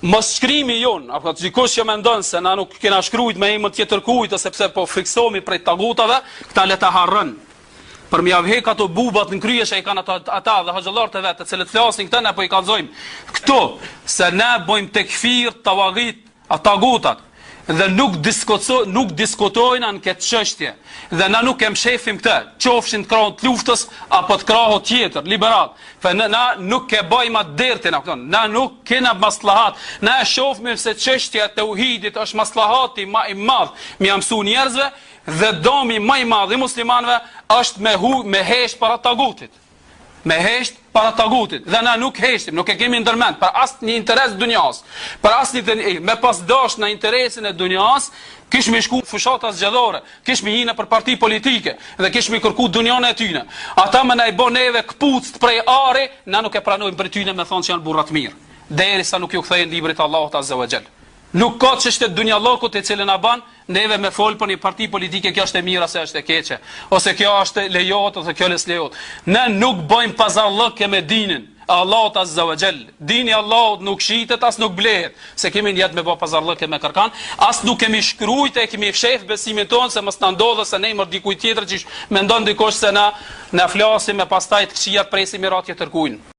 Mosshkrimi jonë, apo dikush që mendon se na nuk kena shkrujt me emër tjetërkujt ose pse po friksohemi prej tagutave, këta le ta harron. Për me jav hek ato bubat në krye që i kanë ata, ata dhe hoxhallarët e vet, të cilët flasin këtë ne po i kallzojmë. Këto se ne bëjmë tekfir tavagit, a tagutat dhe nuk diskuto, nuk diskutojna në këtë çështje dhe na nuk e mshefim këtë, qofshin të krahut të luftës apo të krahut tjetër, liberal. Fe na, na nuk e bëjmë atë dertin, a kupton? Na nuk kena maslahat. Na e shohim se çështja e teuhidit është maslahati ma i madh me ja mësu njerëzve dhe domi ma i madh i muslimanëve është me hu me hesht para tagutit. Me hesht para tagutit dhe na nuk heshtim, nuk e kemi ndërmend për asnjë interes dunjas, për asnjë të, me pas dash në interesin e dunjas, kishmi shku fushata zgjedhore, kishmi hi nëpër parti politike dhe kishmi kërku dunjanë e tyne. Ata me na i bo neve këpucët prej ari, na nuk e pranojmë prej tyne me thonë që janë burra të mirë, derisa nuk ju kthehen librit të Allahut azza wa jall. Nuk ka çështje të dunjallëkut e cila na ban neve me fol për një parti politike kjo është e mirë ose është e keqe, ose kjo është lejohet ose kjo s'lejohet. Ne nuk bëjmë pazarllëk me dinin e Allahut azza wa jall. Dini i Allahut nuk shitet as nuk blehet, s'e kemi nijet me bë pazarllëk me kërkan, as nuk kemi shkrujt e kemi fshef besimin tonë se mos na ndodhë se ne emër dikujt tjetër që mendon dikush se na na flasim e pastaj të këqijat presim i ra tjetërkujt.